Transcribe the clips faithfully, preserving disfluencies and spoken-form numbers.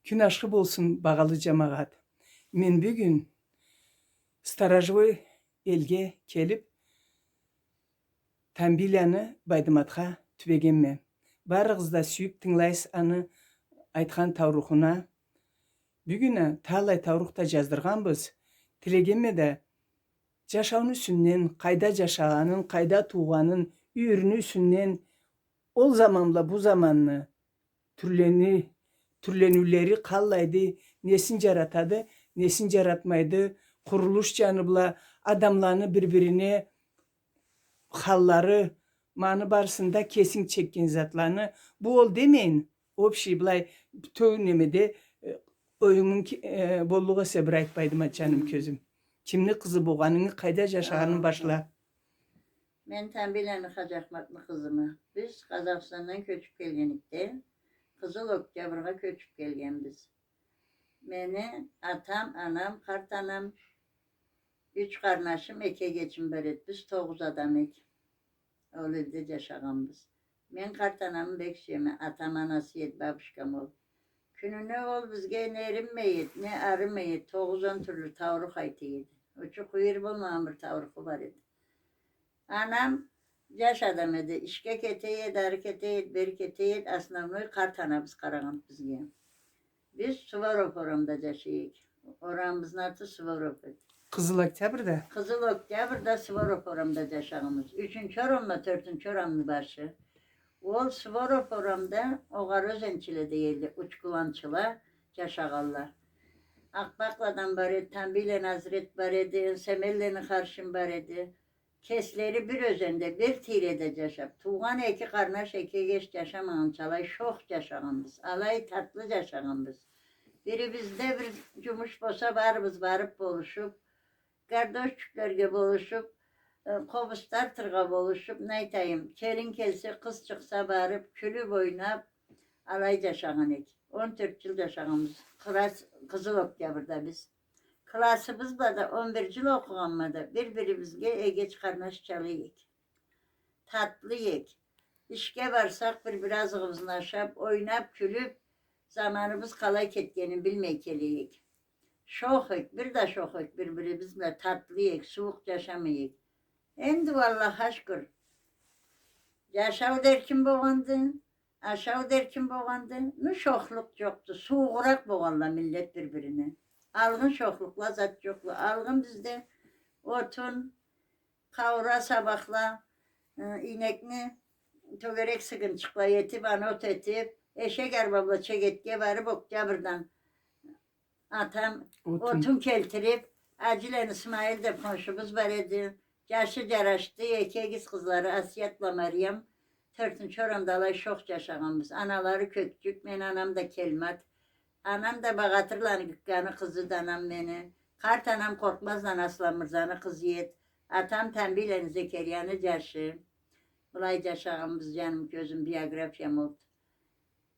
Кюн ашхы болсун, багъалы джамагъат. Мен бюгюн Сторожевой элге келип, Тамбийланы Байдыматха тюбегенме. Барыгъыз да сюйюп тынгылайсыз аны айтхан таурухуна. Бюгюн а талай таурух да джаздыргъанбыз. Тилегенме да, джашауну юсюнден, къайда джашагъанын, къайда туугъанын, юйюрню юсюнден, ол заман бла бу заманны тюрлени-, тюрлениулери къаллайды, несин джаратады, несин джаратмайды, къурулуш джаны бла адамланы бир-бирине халлары, ма аны барысын да кесинг чекген затланы, бу ол демейин, общий былай бютеу немеде, э, оюмунг ки-, э, боллукъ эсе бир айтыб, Байдымат джаным, кёзюм. Кимни къызы болгъанынгы, къайда джашагъанынгы башла. Мен Тамбийланы Хаджахматны къызыма. Биз Къазахстандан кёчюп келгенликде, Къызыл Октябрьгъа кёчюп келгенбиз. Мени атам, анам, къарт анам, юч къарнашым, эки эгечим бар эди. Биз тогъуз адам эдик. Ол элде джашагъанбыз. Мен къарт анамы бек сюеме. Атам анасы эди, бабушкам ол. Кюнюне ол бизге не эринмей эди, не арымай эди. Тогъуз-он тюрлю таурух айта эди. Учу-къыйыры болмагъан бир тауруху бар эди. Анам джаш адам эди. Ишге кете эди, ары кете эди, бери кете эди. Основной къарт анабыз къарагъанды бизге. Биз Суворов орамда джашай эдик. Орамыбызны аты Суворов эди. Къызыл Октябрьда? Къызыл Октябрьда, Суворов орамда джашагъанбыз. Ючюнчю орамла, тёртюнчю орамны башы. Ол Суворов орамда огъары ёзенчиле дей эдиле, учкуланчыла джашагъанла. Акъбакъладан бар эди, Тамбийланы Азрет бар эди, Энсемелланы Харшим бар эди. Кеслери бир ёзенде, бир тийреде джашап, туугъан эки къарнаш, эки эгеч джашамагъанча алай шох джашагъанбыз, алай татлы джашагъанбыз. Бирибизде бир джумуш болса, барыбыз барып болушуп, гардош джюклерге болушуп, э, къобуз тартыргъа болушуп, не айтайым, келин келсе, къыз чыкъса, барып, кюлюп, ойнап, алай джашагъан эдик. Он тёрт джыл джашагъанбыз. Класс, Къызыл Октябрьда биз. Классыбыз бла да он бир джыл окъугъанма да, бир-бирибизге эгеч къарнашча эдик. Татлы эдик. Ишге барсакъ, бир-бир азыгъыбызны ашап, ойнап, кюлюп, заманыбыз къалай кетгенин билмей келе эдик. Шох эдик, бир да шох эдик, бир-бирибиз бла татлы эдик, сууукъ джашамай эдик. Энди, уа, Аллахха шукур, джашау да эркин болгъанды, ашау да эркин болгъанды, ну, шохлукъ джокъду, суугъуракъ болгъанла миллет бир-бирине. Алгъын шохлукъла зат джокъла. Алгъын бизде отун, къаура, сабахла, ы, ийнекни тёгерек сыгынчыкъла этип, аны от этип, эшек арба бла Чегетге барып, Октябрьдан атам отун, отун келтирип, Аджиланы Исмаил деп хоншубуз бар эди. Джашы джарашды, эки эгиз къызлары Асият бла Мариям, тёртюнчю орамда алай шох джашагъанбыз. Аналары Кёкчюк, мен анам да Келмат. Анам да Багъатырланы Гыкканы къызыды анам мени. Къарт анам Къоркъмазланы Асланмырзаны къызы эди. Атам Тамбийланы Зекерияны джашы. Былай джашагъанбыз, джаным, кёзюм, биографиям олду.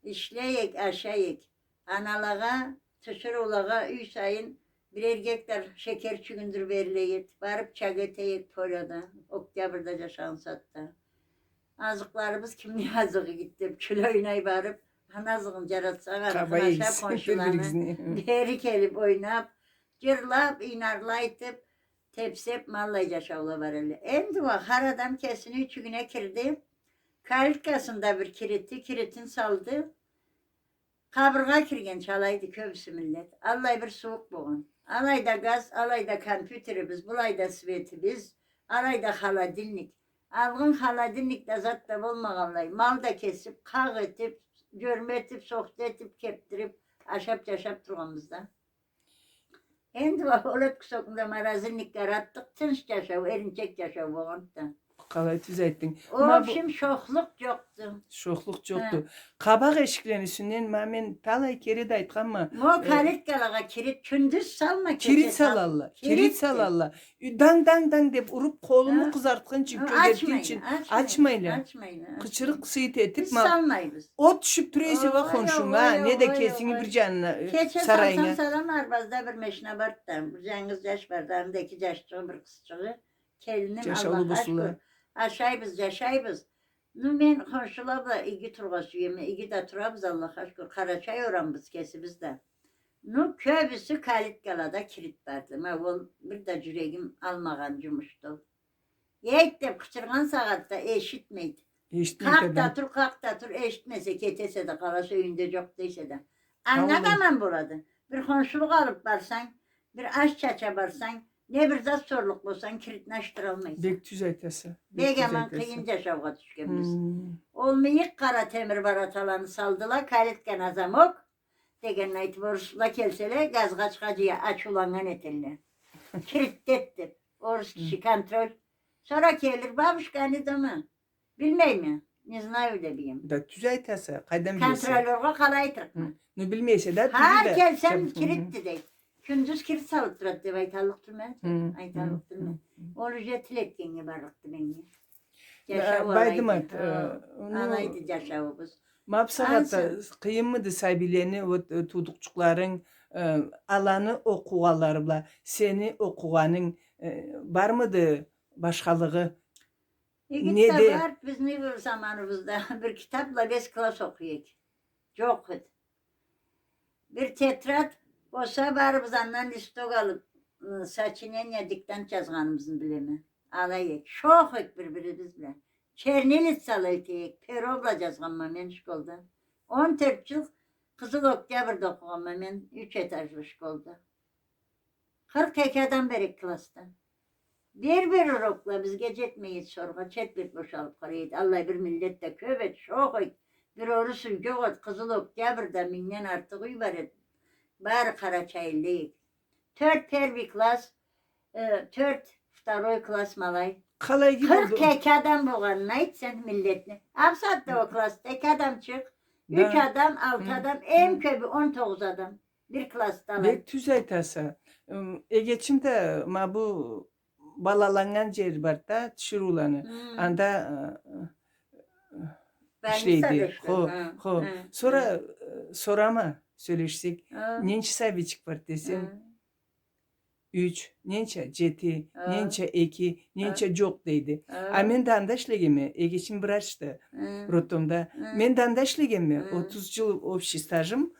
Ишлей эдик, ашай эдик. Аналагъа, тиширыулагъа юй сайын бирер гектар шекер чюгюндюр бериле эди. Барып чак эте эдик поляда, Октябрьда джашагъан сагъатда. Азыкъларыбыз кимни азыгъы эди деп, кюле-ойнай барып, аны азыгъын джаратсакъ, аны къабай ашап, эсиз, хоншуланы бир-биригизни. Бери келип ойнап, джырлап, ийнарла айтып, тепсеп, ма аллай джашаула бар эди. Энди уа хар адам кесини ючюгюне кирди. Калиткасында бир кирити, киритин салды. Къабыргъа киргенча алайды кёбюсю миллет. Аллай бир сууукъ болгъан. Алайда газ, алайда компьютерибиз, былайда светибиз, алайда холодильник. Алгъын холодильник да, зат да болмагъанлай, мал да кесип, къакъ этип, джёрме этип, сохта этип, кепдирип, ашап, джашап тургъанбыз да. Энди уа ол ёткюсокну да морозильникге аратдыкъ, тынч джашау, эринчек джашау болгъанды да. Къалай тюз айтдынг. Ма бу общем, шохлукъ джокъду. Шохлукъ джокъду. Хы. Къабакъ эшиклени юсюнден, ма мен талай кере да айтханма. Ма ол, э, калиткалагъа кирит, кюндюз салма, кирит салалла, кирит салалла. Данг, данг, данг деп уруп, къолунгу къызартхынчы, кёгертгинчи, ачмайла, ачмайла, ачмайла. Къычырыкъ-сыйыт этип, биз ма салмайбыз. От тюшюп тура эсе уа хоншунга, огъай, неда огъай, кесинги бир джанына, э, сарайынга. Кече салсам салама, арбазда бир машина барды да, бир джангыз джаш барды, анда эки джашчыгъы, бир къызчыгъы, келиним, Аллахха шукур. Джашаулу болсунла. Ашайбыз, джашайбыз. Ну, мен хоншула бла иги тургъа сюеме, иги да турабыз, Аллахха шукур. Къарачай орамбыз кесибиз да. Ну, кёбюсю калиткалада кирит барды. Ма ол бир да жюрегим алмагъан жумушду ол. Эйт деп къычыргъан сагъатда эшитмейди. Эшитмейди. Къакъ да тур, къакъ да тур, эшитмесе, кетесе да къаласа, юйюнде жокъ дейсе да. Анга да аман болады. Бир хоншулукъ алып барсанг, бир аш чача барсанг, не бир зат сорлукъ болсанг, киритни ачдыралмайса. Бек тюз айтаса. Бек аман, къыйын жашаугъа тюшгенбиз. Ол мыйыкъ къара темир вороталаны салдыла, калиткана замок дегенни айтып, орусла келселе, газгъа чыгъа жыя, ачыуланнган этелле. Кирит эт деп, орус киши контроль. Сора келир, бабушка, они дома? Билмейме. Не знаю деб эдим. Да тюз айтаса, къайдан билесе? Контролёргъа къалай айтырыкъма? Ну, билмейсе да, тюз да. Хар келсем, киритди дейди. Кюндюз кирит салып турады деб айталлыкъ тюлме. Айталлыкъ тюлме. Ол уже тил этгеннге барлыкъды меннге. Жашау алайды. Байдымат, алайды жашауубуз. Ма бусагъатда къыйынмыды сабийлени, вот, туудукъчукъларынг, аланы окъугъанлары бла сени окъугъанынг бармыды башхалыгъы? Игит да бар, бизни бир заманыбызда бир китапла беш класс окъуй эдик. Жокъ эди. Бир тетрадь болса, барыбыз андан листок алып, сочинение, диктант жазгъаныбызны билеме. Алай эдик. Шох эдик бир-бирибиз бла. Чернильница элте эдик. Перо бла жазгъанма мен школда. Он тёрт жыл Къызыл Октябрьде окъугъанма мен, юч этажлы школда. Къыркъ эки адам бар эдик классда. Бир-бир урокла бизге жетмей эди соргъа, четверть бошалып къалай эди. Аллай бир миллет да кёп эди, шох эди. Бир орус юй жокъ эди, Къызыл Октябрьда мингден артыкъ юй бар эди. Бары къарачайлы эди. Тёрт первый класс, тёрт второй класс ма алай. Къалай эди? Къыркъ эки адам болгъанын айт сен миллетни. А бусагъатда ол классда эки адамчыкъ, юч адам, алты адам, эм кёбю он тогъуз адам. Бир классда алай. Бек тюз айтаса. Эгечим да ма бу балаланнган жери бар да, тиширыуланы. Анда ишлейди. Больницада ишлейди. Хо, хо. Сора сорама, сёлешсек. Ненча сабийчик бар десем, юч, ненча, жети, ненча, эки, ненча, жокъ дейди. А мен да анда ишлегенме, эгечим врачды, роддомда. Мен да анда ишлегенме, отуз жыл общий стажым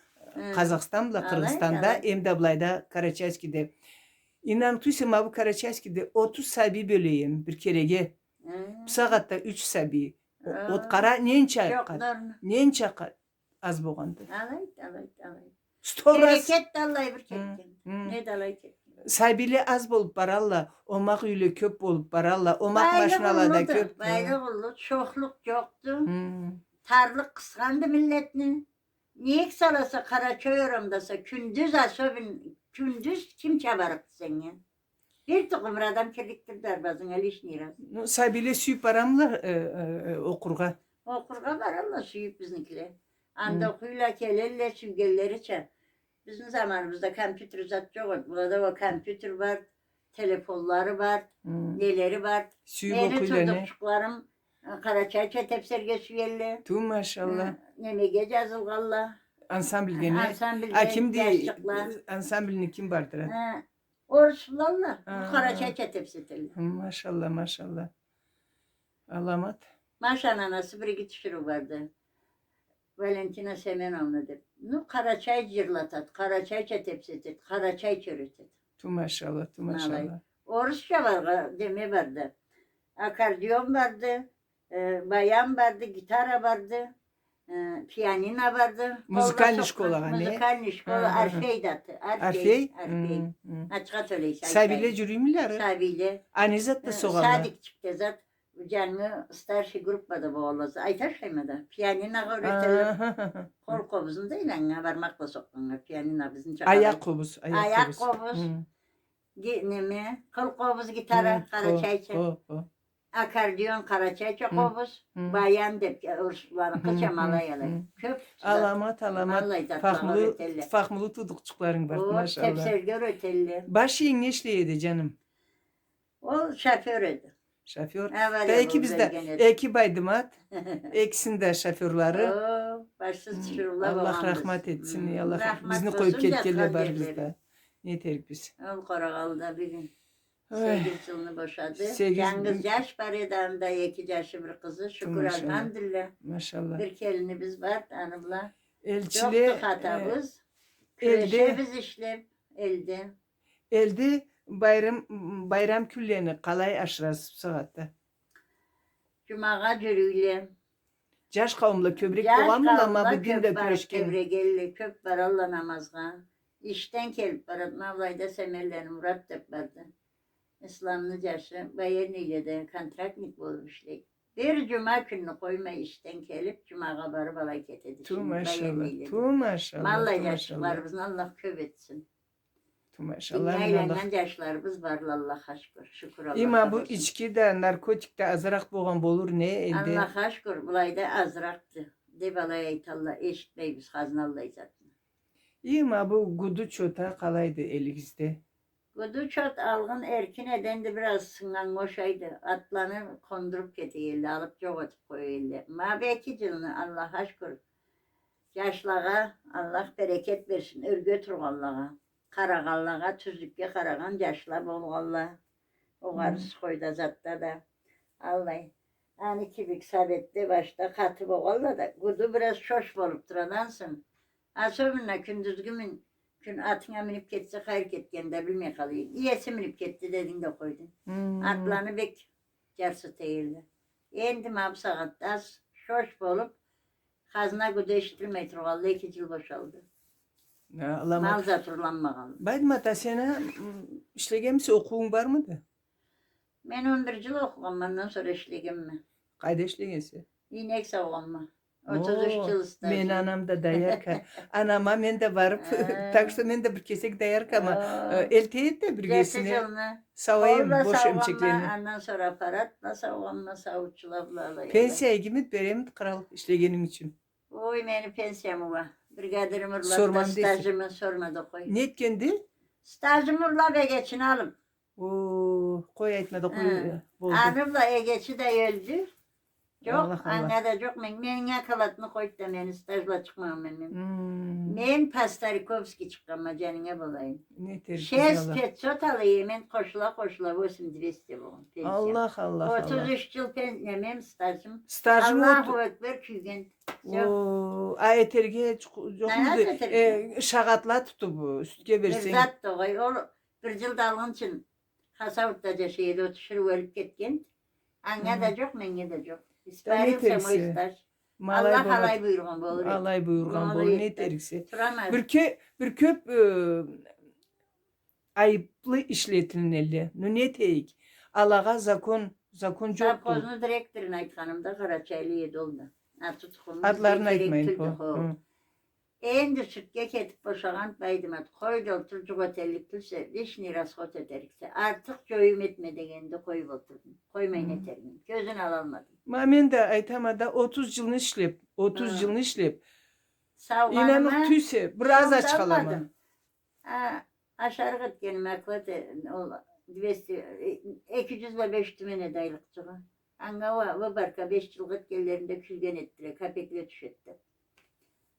Къазахстан бла Къыргъызстанда, эм да былайда Карачаевскийде. Ийнаннга тюйсе, ма бу Карачаевскийде отуз сабий бёлеме бир кереге. Бусагъатда юч сабий. От къара, ненча къат, ненча къат аз болгъанды. Алайды, алайды, алайды. Сто раз. Берекет да аллай бир кетген. Не да алай кетген. Сабийле аз болуп баралла, омакъ юйле кёп болуп баралла, омакъ машинала да кёп. Байлыкъ уллуду, шохлукъ жокъду. Тарлыкъ къысханды миллетни. Нек саласа, Къарачай орамдаса, кюндюз особенно, кюндюз ким чабарыкъды сеннге? Бир тукъум бир адам кирлик тюлдю арбазынга лишний раз. Ну, сабийле сюйюп барамыла окъургъа? Окъургъа баралла сюйюп бизникиле. Анда окъуйла, келелле сюйгенлерича. Бизни заманыбызда компьютер зат жокъ эди. Булада ол компьютер бар, телефонлары бар, нелери бар. Сюйюп окъуйла. Мени туудукъчукъларым къарачайча тепсерге сюелле. Ту, машалла. Немеге жазылгъалла. Ансамбльге не? Ансамбльге. А кимди? Ансамбльни ким бардыра? Орусла, къарачайча тепсетелле. Машалла, машалла. Аламат. Машаны анасы бир иги тиширыу барды. Валентина Семеновна деп. Ну, къарачай жырлатады, къарачайча тепсетеди, къарачайча юретеди. Ту машалла, ту машалла. Орусча баргъа деме барды. Аккордеон барды, баян барды, гитара барды, пианино барды. Музыкальный школагъа, не? Музыкальный школа, Орфей да аты. Орфей? Орфей. Ачха тёлейсе. Сабийле жюрюймюле ары? Сабийле. А не затда согъалла? Садикчикде зат. Жангы старший группада болгъанла. Айташайма да. Пианиногъа юретелле. Къол къобузну да ийнаннга, бармакъ бла сокъгъаннга. Пианино бизнича. Аякъ къобуз, аякъ къобуз. Неме, къол къобуз, гитара, къарачайча. Аккордеон, къарачайча къобуз, баян деп, орусла, къыча ма алай. Кёп. Аламат, аламат. Фахмулу, фахмулу туудукъчукъларынг барды, машалла. Тепсерге юретелле. Баш иенг не ишлей эди, жаным? Ол шофёр эди. Шофёр. Да экибиз да, эки Байдымат, экисини да шофёрлары. О, башсыз тиширыула болгъанбыз. Аллах рахмат этсин, Аллах. Бизни къоюп кетгенле барыбыз да. Не этерикбиз? Ол къорагъалда бюгюн. Ой. Сегиз джылны бошады. Сегиз... Джангыз джаш бар эди анда, эки джашы, бир къызы. Шукур, машалла, альхамдулиллах. Машалла. Бир келинибиз бар, аны бла. Элчиле, джокъду хатабыз. Э, элде. Кюрешебиз ишлеб, элде. Элде байрам, байрам кюнлени къалай ашырасыз бусагъатда? Джумагъа джюрюйле. Джаш къауумла кёбюрек болгъанмыла, ма бу дин бла кюрешген? Джаш къауумла кёб бар, тебрегелле, кёб баралла намазгъа. Ишден келиб барады, ма былайда Семенлени Мурат деб барды. Исламны джашы, военныйледе контрактник болуб ишлейди. Бир джума кюнню къоймай ишден келиб, джумагъа барыб алай кетеди. Ту машалла, ту машалла. Ма аллай джашларыбызны Аллах кёб этсин. Ту машалла. Динге айланнган джашларыбыз барла, Аллахха шукур. Шукур Аллахха. Эм а бу ички да, наркотик да азыракъ болгъан болур, не, энди? Аллахха шукур, былайда азыракъды деб алай айталла, эшитмейбиз хазна аллай затны. Эм а бу гуду чот а къалайды элигизде? Гуду чот алгъын эркин эди, энди бир аз сыннганнга ошайды. Атланы къондуруб кете элле, алыб джокъ этиб къоя элле. Ма бу эки джылны, Аллахха шукур, джашлагъа Аллах берекет берсин, ёрге тургъанлагъа, къарагъанлагъа, тюзлюкге къарагъан джашла болгъанла. Огъары сухойда, затда да. Аллай. Аны кибик советде башда къаты болгъанла да, гуду бир аз шош болуб турады ансы. Особенно кюндюзгю мин-, кюн атынга миниб кетсе, къайры кетгенин да билмей къалайын. Иеси миниб кетди дединг да къойдунг. Атланы бек джарсыта элле. Энди ма бусагъатда аз шош болуб, хазна гуду эшитилмей тургъанлы эки джыл бошалды. Мал зат урланмагъанлы. Байдымат, а сен а, м, ишлегенмисе, окъууунг бармыды? Мен он бир джыл окъугъанма, андан сора ишлегенме. Къайда ишлегенсе? Ийнек саугъанма. Отуз юч джыл стажым. О, мени анам да доярка. Анама мен да барыб, так что мен да бир кесек дояркама. О. Э, элтейик да биргесине. Джети джылны. Сауайым бош эмчеклени. Андан сора аппарат бла саугъанма, сауутчула бла алай. Пенсия игимит беремит, кърал, ишлегенинг ючюн? Ой, мени пенсиям уа. Бригадирим урлаб да стажымы сорма да къой. Не этгенди? Стажымы урлаб, эгечини алыб. О, къой, айтма да къой, болду. Аны бла эгечи да ёлдю. Джокъ, анга да джокъ. Мен, мени окладны къойду да, мени стаж бла чыкъмагъанма мен. Мен по-стариковски чыкъгъанма, джанынга болайым. Не этерик, шесть пятьсот алай эдим мен, къошула-къошула восемь двести болгъан пенсия. Аллах, Аллах, Аллах. Отуз юч джыл пен-, неме, стажым. Стажым отуз. Аллаху акбар, кюйген. Всё. О, а этерге джокъ-, джокъмуду? Э, шагъатла тутуб, сютге берсенг. Бир зат да къой, ол бир джыл да алгъынчын Хасаутда джашай эди, ол тиширыу ёлюб кетген. Анга да джокъ, меннге да джокъ. Испарился мой стаж. Аллах алай буюргъан болур. Алай буюргъан болур, не этериксе. Бир кё-, бир кёб, э, айыблы ишлетилинелле. Ну, не этейик? Алагъа закон, закон джокъду. Совхозну директорун айтханымда, къарачайлы эди ол да. Аты-тукъуму бизге керек тюлдю, хо. Атларын айтмайым, хо. Энди сюдге кетиб бошагъан, Байдымат, къой да олтур, джукъ этерлик тюлсе, лишний расход этериксе, артыкъ джоюм этме дегенди, къоюб олтурдум. Къоймай не этерме эдим. Кёзюн алалмадым. Ма мен да айтама да, отуз джылны ишлеб, отуз джылны ишлеб, ийнаныкъ тюйсе, бир аз ачхалама. А, ашарыкъ этгеним оклад, э, ол двести, э, эки джюз бла беш тюмен эди айлыкъчыгъы. Анга уа, выборка беш джылгъа этгенлеринде кюлген этдиле, капекле тюшеди деб.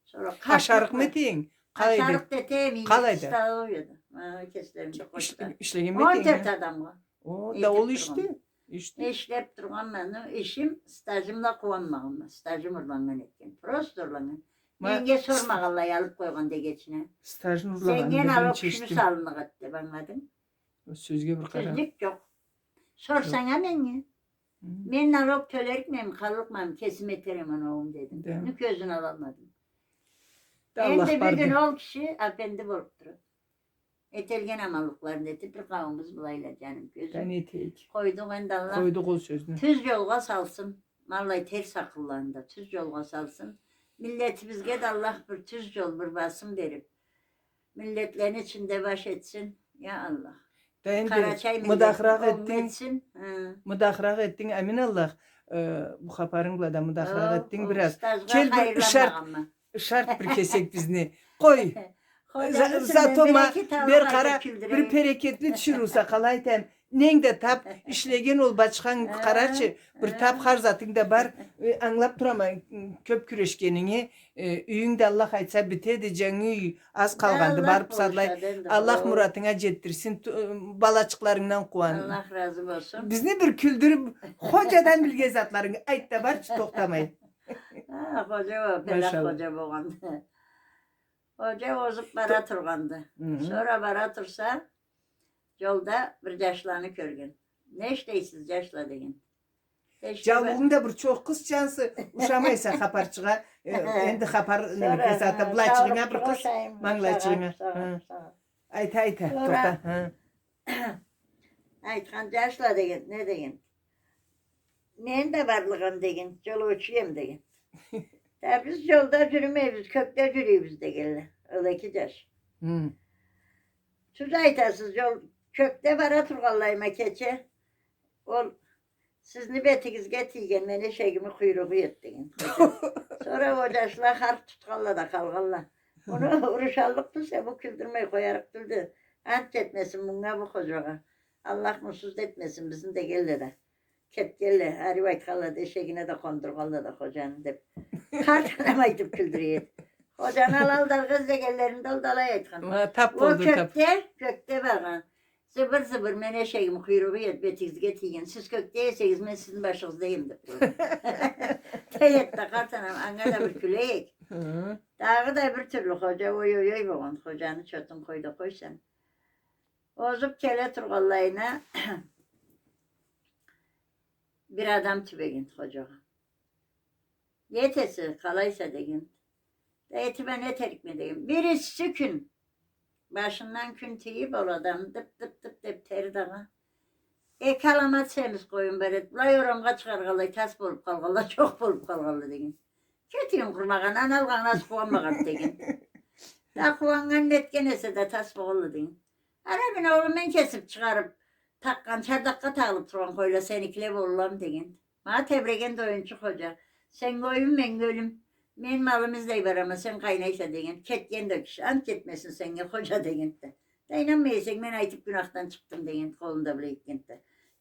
Сора ашарыкъмы этейим? Къалай эди? Ашарыкъ да этеме, къалай эди? Столовыйда. Ха, кеслеринде къошдула. Ишлегенми этейим? Он тёрт адамгъа. О, да ол ишди. Ишлеб тургъанма, ну, ишим, стажым бла къууанмагъанма. Стажым урланнган этген. Просто урланнган. Меннге сормагъанлай алыб къойгъанды эгечине. Стажын урлагъанын да биринчи эшитдим. Сеннге налог кючлю салынныкъ эди деб ангыладынг. Сёзге бир къара. Тюзлюк джокъ. Сорсанг а меннге. Мен налог тёлерикмеми, къаллыкъмамы, кесим этерем оноуум дедим. Да. Ну, кёзюн алалмадым. Энди бюгюн ол киши апенди болуб турады. Этелген аманлыкъларын этиб, бир къауумубуз былайла, джаным, кёзюм. Да не этейик? Къойдукъ энди, Аллах. Къойдукъ ол сёзню. Тюз джолгъа салсын. Ма аллай терс акъылланы да тюз джолгъа салсын. Миллетибизге да Аллах бир тюз джол, бир басым бериб, миллетлени ичинде баш этсин. Я Аллах. Да энди мыдахракъ этдинг, мыдахракъ этдинг, амин Аллах. Э, бу хапарынг бла да мыдахракъ этдинг бир аз. Кел, бир ышарт, ышарт бир кесек бизни. Къой. Зато ма бир къара, бир берекетли тиширыуса, къалай айтайым. Ненг да тап, ишлеген ол бачханг, къарачы, бир тап, хар затынг да бар. Э, ангылап турама, кёп кюрешгенинги, э, юйюнг да, Аллах айтса, битеди, джангы юй аз къалгъанды, барып садлай. Аллах муратынга джетдирсин, ту-, э, балачыкъларынгдан къууан. Аллах разы болсун. Бизни бир кюлдюрюп, Ходжадан билген затларынгы айт да барчы, тохтамай. Ха, Ходжа, о, пелах Ходжа болгъанды. Ходжа озуп бара тургъанды. Сора бара турса, джолда бир джашланы кёрген. «Не ишлейсиз, джашла?» — деген. Джаулугъунг да бир чокъ къыз чансы, ушамайса хапарчыгъа, э, энди хапар неме кесата, былайчыгъынга бир къыз, манглайчыгъынга. Айта, айта, тохта. Айтхан: «Джашла, — деген, — не, — деген, — мен да барлыгъам, — деген, — джолоучуям, — деген. — Да биз джолда джюрюмейбиз, кёкде джюрюйбюз», — дегенле ол эки джаш. «Тюз айтасыз, джол, кёкде бара тургъанлайыма кече, ол сизни бетигизге тийген менешегими къуйругъу эди», — деген. Сора ол джашла харх тутханла да къалгъанла. Муну урушаллыкъ тюлсе, бу кюлдюрмей къоярыкъ тюлдю. «Ант этмесин мунга, бу Ходжагъа. Аллах мунсуз да этмесин бизни», — дегенле да кетгенле. Ариу айтханла да, эшегине да къондургъанла да Ходжаны деп. Къарт анам айтып кюлдюре эди. Ходжаны алалла да алгъа излегенлеринде ол да алай айтхан: «Ма, тап болду, тап. Ол кёкде, кёкде баргъан. Зыбыр-зыбыр менешегими къуйругъу эди бетигизге тийген. Сиз кёкде эсегиз, мен сизни башыгъызда эдим», — деп къойду. Дей эди да къарт анам, анга да бир кюлейик. Дагъыда бир тюрлю Ходжа ой-ой-ой болгъан, Ходжаны чотун къой да къой сен. Озуп келе тургъанлайына бир адам тюбеген Ходжагъа. «Не этесе, къалайса?» — деген. «Да этиб а не этерикме?» — деген. Биринчи кюн башындан кюн тийиб, ол адам дып-дып-дып деп тери дагъа. «Эки аламат семиз къоюм бар эди. Былай орамгъа чыгъаргъанлай тас болуп къалгъанла, джокъ болуп къалгъанла», — деген. «Кетигин, къурмагъан, аны алгъаннга къууанмагъан», — деген. «Да къууаннган, нетген эсе да, тас болгъанла», — деген. «Ара, мен, оглум, мен кесиб чыгъарыб такъгъан, чардакъгъа тагъылыб тургъан къойла сеникиле болурламы?» — деген. Ма тебреген да оюнчу Ходжа: «Сен къоюм, мен кёлюм. Мен малымы излей барама, сен къайнайса», — деген. Кетген да киши. «Ант этмесин сеннге Ходжа», — дегенди да. «Да ийнанмай эсенг, мен айтыб гюнахдан чыкъдым», — деген, къолун да былай этгенди да.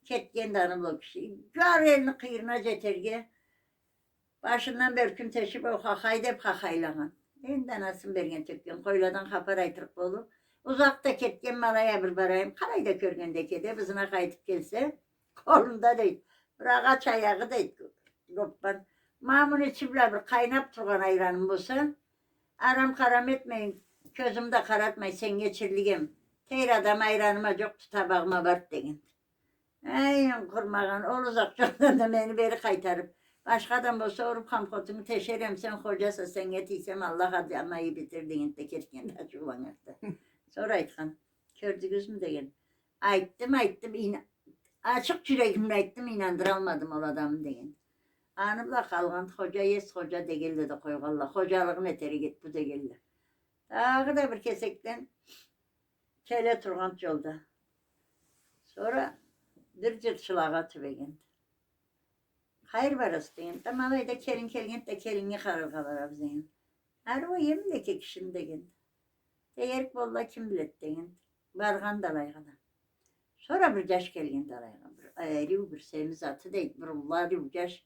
Кетген да аны бла ол киши. Джар элни къыйырына джетерге, башындан бёркюн тешиб, ол хахай деб хахайлагъан. Энди анасын берген тёкген, къойладан хапар айтырыкъ болуб. Узакъда кетген ма алай а бир барайым, къалай да кёргенди экен деб, ызына къайтыб келсе, къолунда, дейди, бир агъач аягъы, дейди, гоппан. «Ма муну ичи бла бир къайнаб тургъан айраным болса, арам-харам этмейин, кёзюм да къаратмай, сеннге ичирлигем. Тейри адам айраным а джокъду, табагъым а барды», — дегенди. «Эй, къурмагъан, ол узакъ джолдан да мени бери къайтарыб, башха адам болса уруб хамхотунгу тешерем, сен Ходжаса, сеннге тийсем, Аллах адамгъа ийиб этер», — дегенди да кетгенди, ачыуланнганды. Сора айтхан: «Кёрдюгюзмю?» — деген. «Айтдым, айтдым, ина-, ачыкъ джюрегимле айтдым, ийнандыралмадым ол адамны», — деген. Аны бла къалгъан Ходжа, эс Ходжа дегенле да къойгъанла, ходжалыгъын этерик эди бу дегенле. Дагъыда бир кесекден келе тургъан джолда. Сора бир джырчылагъа тюбегенди. «Къайры барасыз?» — дегенди. «Да ма былайда келин келгенди да, келиннге къараргъа барабыз», — дегенди. «Ариу а эм да эки кишими?» — дегенди. «Да эрик болла, ким биледи», — дегенди. Баргъанды алайгъа да. Сора бир джаш келгенди алайгъа. Бир ариу, бир семиз аты, дейди, бир уллу ариу джаш.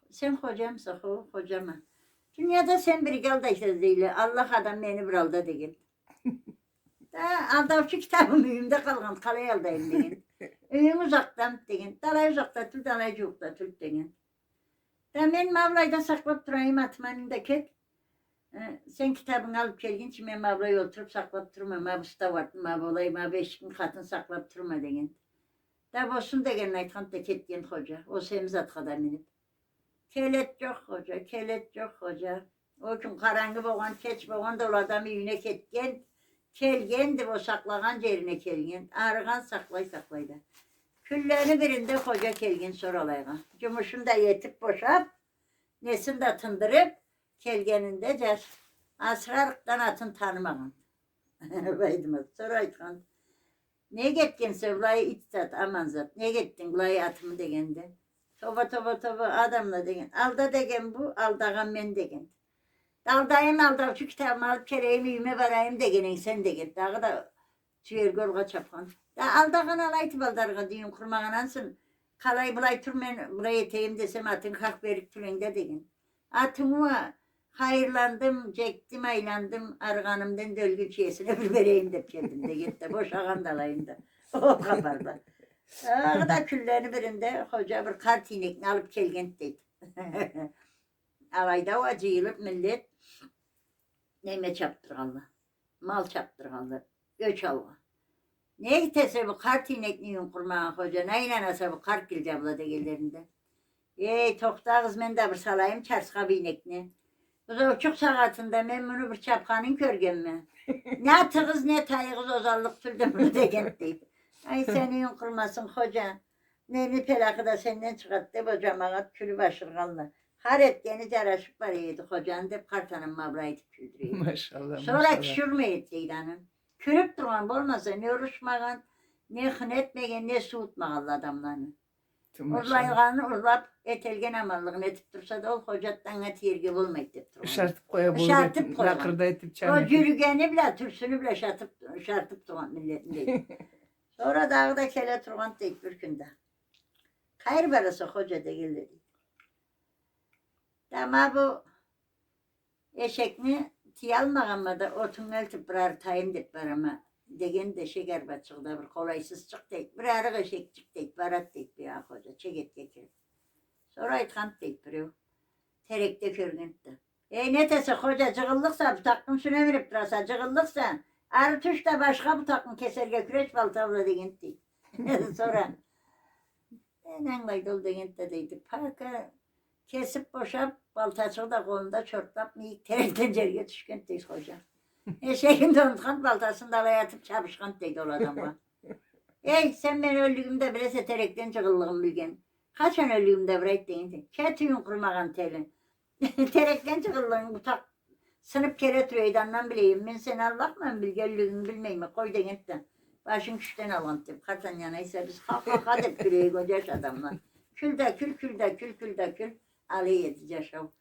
«Сен Ходжамыса?» «Хо, Ходжама». «Дунияда сен бирге алдайса, — дейле, — Аллах адам мени бир алда», — дегенди. «Да алдаучу китабым юйюмде къалгъан, къалай алдайым?» — дегенди. «Юйюнг узакъдамыды?» — дегенди. «Да алай узакъда тюлдю, алай джууукъда тюлдю», — дегенди. «Да мен ма былайда сакълаб турайым, атыма мин да кет. Э, сен китабынгы алыб келгинчи, мен ма былай олтуруб сакълаб турма, ма бу стауатны, ма былай, ма бу эшикни къатын сакълаб турма», — дегенди. «Да болсун», — дегенин айтханды да кетгенди Ходжа, ол семиз атха да миниб. Келеди джокъ Ходжа, келеди джокъ Ходжа. Ол кюн къарангы болгъан, кеч болгъан да ол адам юйюне кетген, келгенди, ол сакълагъан джерине келген. Арыгъан, сакълай-сакълай да. Кюнлени биринде Ходжа келген сора алайгъа. Джумушун да этиб бошаб, несин да тындырыб, келгенинде джаш асырарыкъдан атын танымагъан. Байдымат. Сора айтхан: «Нек этгенсе былай, ит зат, аман зат? Нек этдинг былай атымы?» — дегенде. «Тоба, тоба, тоба, адамла, — деген. — Алда деген бу, алдагъан мен», — деген. «Да алдайым, алдаучу китабымы алыб келейим, юйюме барайым деген эдинг сен», — деген. Дагъыда Тюерге алгъа чапхан. Да алдагъан алай айтып алды арыгъа, юйюн къурмагъан ансы. Къалай былай тур, мен былай этейим десем, атынг хакъ берик тюл энг да деген. Атынг уа хайырландым, джекдим, айландым, арыгъанымдан да ёлгюнчю иесине бир берейим деп келдим, дегенди да, бошагъанды алайын да. Ол хапарла. Дагъыда кюнлени биринде Ходжа бир къарт ийнекни алып келгенди, дейди. Алайда уа джыйылып миллет неме чапдыргъанла, мал чапдыргъанла, ёч алгъа. Не этесе бу къарт ийнекни юйюн къурмагъан Ходжа, не айланаса бу къарт гилджа бла дегенлеринде. Эй, тохтагъыз, мен да бир салайым чарсха бу ийнекни. Бузоучукъ сагъатында мен муну бир чапханын кёргенме. Не атыгъыз, не тайыгъыз озаллыкъ тюлдю муну дегенди, дейди. Ай, сени юйюн къурмасын, Ходжа. Нени пелахы да сенден чыгъады деп, ол джамагъат кюлюп ашыргъанла. Хар этгени джарашып бара эди Ходжаны деп, къарт анам ма былай айтып кюлдюре эди. Машалла, сора машалла. Тиширмей эди, дейди, аны. Кюлюп тургъан болмаса, не урушмагъан, не хын этмеген, не сууутмагъанла адамланы. Тю, машалла. Урлайгъанын урлап, этелген аманлыгъын этип турса да, ол Ходжа да анга тиерге болмайды деп тургъан. Ышартып къоя болур, ышартып къойгъан. Лакъырда этип, ол джан этип. Джюрюгени бла, тюрсюню бла ышартып, ышартып тургъан миллетни, дейди. Сора дагъыда келе тургъан, дейди, бир кюнде. Къайры бараса, Ходжа, дегенле, дейди. Да ма бу эшекни тыялмагъанма да, отуннга элтип бир арытайым деп барама, дегенди эшек арбачыгъы да, бир къолайсызчыкъ, дейди. Бир арыкъ эшекчик, дейди, барад, дейди, бир а Ходжа, чегетге кирип. Сора айтханды, дейди, биреу. Терекде кёргенди да. Эй, нетесе, Ходжа, джыгъыллыкъса, бутакъны юсюне минип тураса, джыгъыллыкъса, ары тюш да башха бутакъны кесерге кюреш балта бла, дегенди, дейди. Сора, э, не ангылайды ол, дегенди да, дейди. Пака кесип бошап, балтачыгъы да къолунда чортлап, мийик терекден джерге тюшгенди, дейди, Ходжа. Эшегин да унутхан, балтасын да алай атып чабышхан, дейди, ол адамгъа. Эй, сен мени ёллюгюмю да билесе, терекден джыгъыллыгъымы билген. Къачан ёллюгюмю да бир айт, дегенди. Кет, юйюн къурмагъан тели. Терекден джыгъыллыгъынг бутакъ сынып келе тура эди, андан билейим. Мен сени Аллахмамы, билгенлигинги билмейме, къой, дегенди да. Башын кючден алгъанды деп, къарт анам айса, биз ха-ха-ха деп кюле эдик, ол джаш адамла. Кюл да кюл, кюл да кюл, кюл да кюл. Алай эди джашау.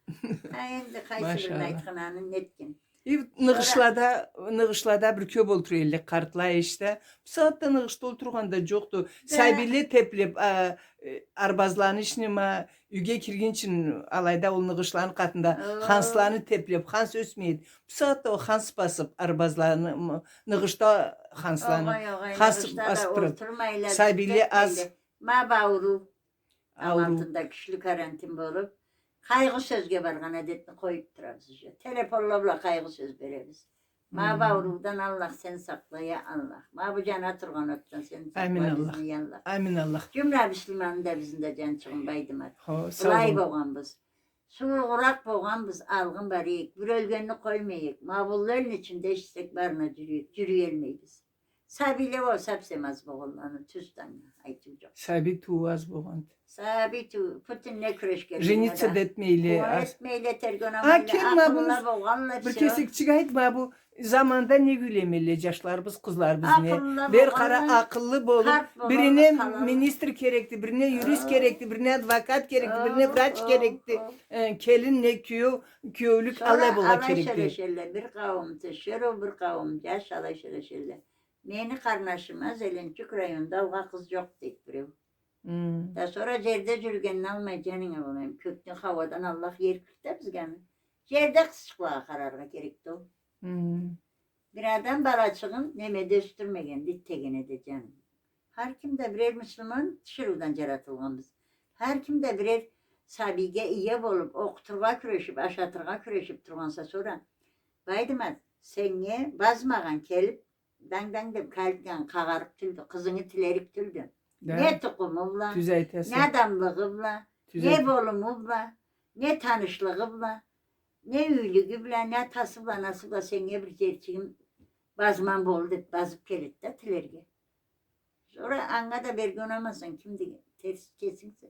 А энди къайсы бирин айтханын, нетгин. И ныгъышлада, ныгъышлада бир кёп олтура элле къартла, эшта. Бусагъатда ныгъышда олтургъан да джокъду. Сабийле теплеп, а, э, арбазланы ичине ма, юйге киргинчи алайда ол ныгъышланы къатында хансланы теплеп, ханс ёсмейди. Бусагъатда ол ханс басып, арбазланы, м, ныгъышда хансланы, огъай, огъай, ханс басып турады. Сабийле аз. Ма бу ауруу. Ам алтында кючлю карантин болуп, къайгъы сёзге баргъан адетни къоюп турабыз уже. Телефонла бла къайгъы сёз беребиз. Ма бу ауруудан Аллах сен сакъла, я Аллах. Ма бу джана тургъан отдан сен сакъла бизни, я Аллах. Амин, Аллах. Джумла муслиманны да, бизни да, джанчыгъым Байдымат. Хо, сау бол. Былай болгъанбыз. Суугъуракъ болгъанбыз, алгъын барайыкъ. Бир ёлгенни къоймайыкъ. Ма былланы ичинде эшитсек, барына джюрюйюк, джюрюелмейбиз. Сабийле уа совсем аз болгъанланы, тюз да, айтыу джокъ. Сабий туу аз болгъанды. Сабий туу, путинне кюрешгенле. Жениться да этмейле, аз. Этмейле, тергенмейле, акъылла болгъанла, бир кесекчик айт, ма бу заманда не кюйлемелле джашларыбыз, къызларыбыз не? Бир къара, акъыллы болуп, бирине министр керекди, бирине юрист керекди, бирине адвокат керекди, бирине врач керекди. Э, келин не кюеу, кюеулюк аллай болгъа керекди. Сора алай сёлешелле, бир къауум тиширыу, бир къауум джаш алай сёлешелле. Мени къарнашыма Зеленчук районда алгъа къыз джокъ, дейди биреу. Да сора джерде джюрюгенни алмай, джанынга болайым. Кёкден, хауадан Аллах ер кюлдю да бизге аны. Джерде къызчыкълагъа къараргъа керекди ол. Бир адам балачыгъын немеде ёсдюрмегенди, тегенеде, джаным. Хар ким да бирер муслиман тиширыудан джаратылгъанбыз. Хар ким да бирер сабийге ие болуп, окъутургъа кюрешип, ашатыргъа кюрешип тургъанса, сора, Байдымат, сеннге базмагъан келип, данг-данг деп калитганы къагъарыкъ тюлдю, къызынгы тилерик тюлдю. Да. Не тукъуму бла, не адамлыгъы бла, не болуму бла, не танышлыгъы бла, не юйлюгю бла, не атасы бла, анасы бла сеннге бир джерчигим базман болду деп базып келеди да тилерге. Сора анга да берге унамасанг, кимди, терс кесингсе.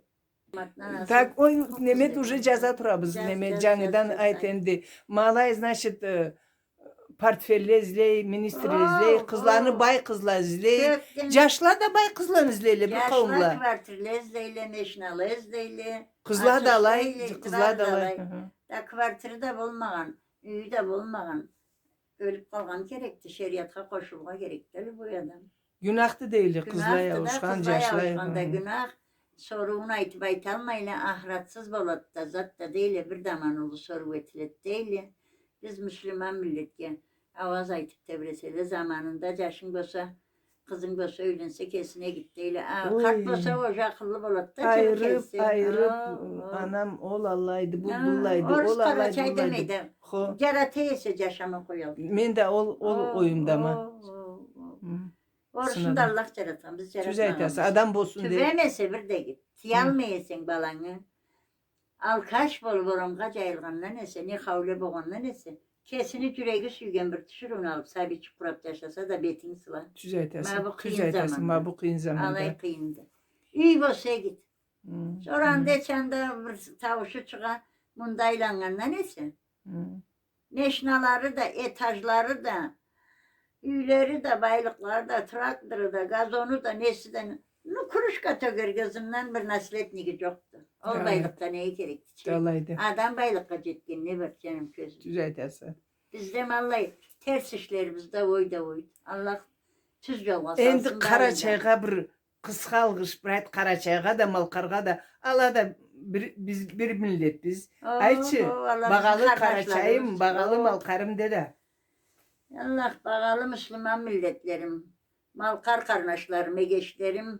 Так, ой, неме, уже джаза турабыз, неме, джангыдан айт энди. Ма алай, значит, э, портфелле излей, министрле излей, къызланы бай къызла излей. Джашла да бай къызланы излейле, бир къауумла. Джашла квартирле излейле, машинала излейле. Къызла да алай, къызла да алай. Да квартири да болмагъан, юйю да болмагъан. Ёлюп къалгъан керекди, шериатха къошулургъа керекди эле бу адам. Гюнахды дейле, къызлай ауушхан, джашлай. Гюнахды да, къызлай ауушхан да гюнах. Соруун айтып айталмайла, ахыратсыз болады да, зат да дейле, бир да аман уллу соруу этиледи дейле. Биз муслиман миллетге ауаз айтып тебреселе, заманында джашынг болса, къызынг болса, юйленсе, кесине гит дейле. А, къарт болса, уже акъыллы болады да, джылы келсе. Айырып, айырып, анам ол аллайды, бу быллайды, ол аллайды, быллайды. Орус къарачай демейди. Хо. Джарата эсе, джашама къоялды. Мен да ол, ол оюмдама. Орусну да Аллах джаратхан, биз джаратмагъанбыз. Тюз айтаса, адам болсун деп. Тюбемесе бир да гит. Тыялмай эсенг балангы. Алкаш болуп орамгъа джайылгъандан эсе, не хауле болгъандан эсе, кесини джюреги сюйген бир тиширыуну алып, сабийчик къурап джашаса да, бетинг сыла. Тюз айтаса, ма бу къыйын заманда. Ма бу къыйын заманда. Алай къыйынды. Юй болса гит. Сора анда анда бир тауушу чыгъа, мында айланнгандан эсе. Машиналары да, этажлары да, юйлери да, байлыкълары да, трактору да, газону да, неси да, ну, кружка тёгерге ызындан бир наследниги джокъду. Ол байлыкъ да неге керекди чи? Алайды. Адам байлыкъгъа джетген не бар, джаным, кёзюм? Тюз айтаса. Бизде ма аллай терс ишлерибиз да ой да ой. Аллах тюз джолгъа салсын барын да. Энди Къарачайгъа бир къысха алгъыш, брат, Къарачайгъа да, Малкъаргъа да. Ала да бир, биз бир миллетбиз. Айтчы, багъалы Къарачайым, багъалы Малкъарым де да. Аллах, багъалы муслиман миллетлерим, Малкъар къарнашларым, эгечлерим,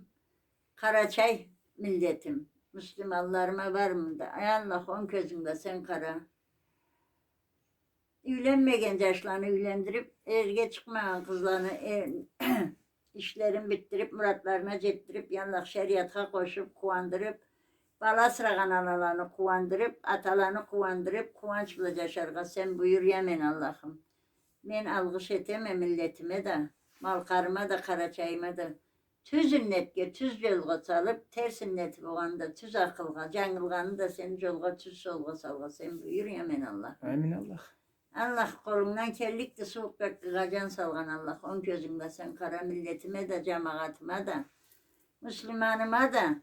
Къарачай миллетим, муслиманларыма барына да, ай Аллах, онг кёзюнг бла сен къара. Юйленмеген джашланы юйлендирип, эрге чыкъмагъан къызланы, э, ишлерин битдирип, муратларына джетдирип, я Аллах, шериатха къошуп, къууандырып, бала асырагъан аналаны къууандырып, аталаны къууандырып, къууанч бла джашаргъа сен буюр, я мен Аллахым. Мен алгъыш этеме миллетиме да, Малкъарыма да, Къарачайыма да. Тюз иннетге, тюз джолгъа салып, терс иннети болгъанда тюз акъылгъа, джангылгъаны да сен джолгъа, тюз джолгъа салгъа сен буюр, я мен Аллах. Амин, Аллах. Аллах, къолунгдан келликди, сууукъ бетге къаджан салгъан Аллах, онг кёзюнг бла сен къара миллетиме да, джамагъатыма да, муслиманыма да,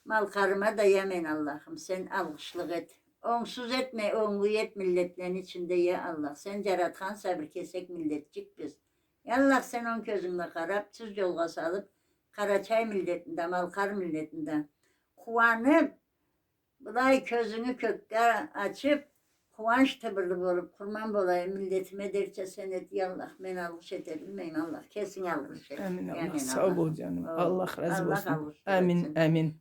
Малкъарыма да, я мен Аллахым, сен алгъышлыкъ эт. Онгсуз этме, онглу эт миллетлени ичинде, я Аллах. Сен джаратханса бир кесек миллетчикбиз. Я Аллах, сен онг кёзюнг бла къарап, тюз джолгъа салып, Къарачай миллетин да, Малкъар миллетин да къууанып, былай кёзюнгю кёкге ачып, къууанч тыбырлы болуп, къурман болайым миллетиме дерча сен эт, я Аллах, мен алгъыш эте билмейме, Аллах, кесинг алгъыш эт. Амин, Аллах, сау бол, джаным. Аллах разы болсун. Амин, амин.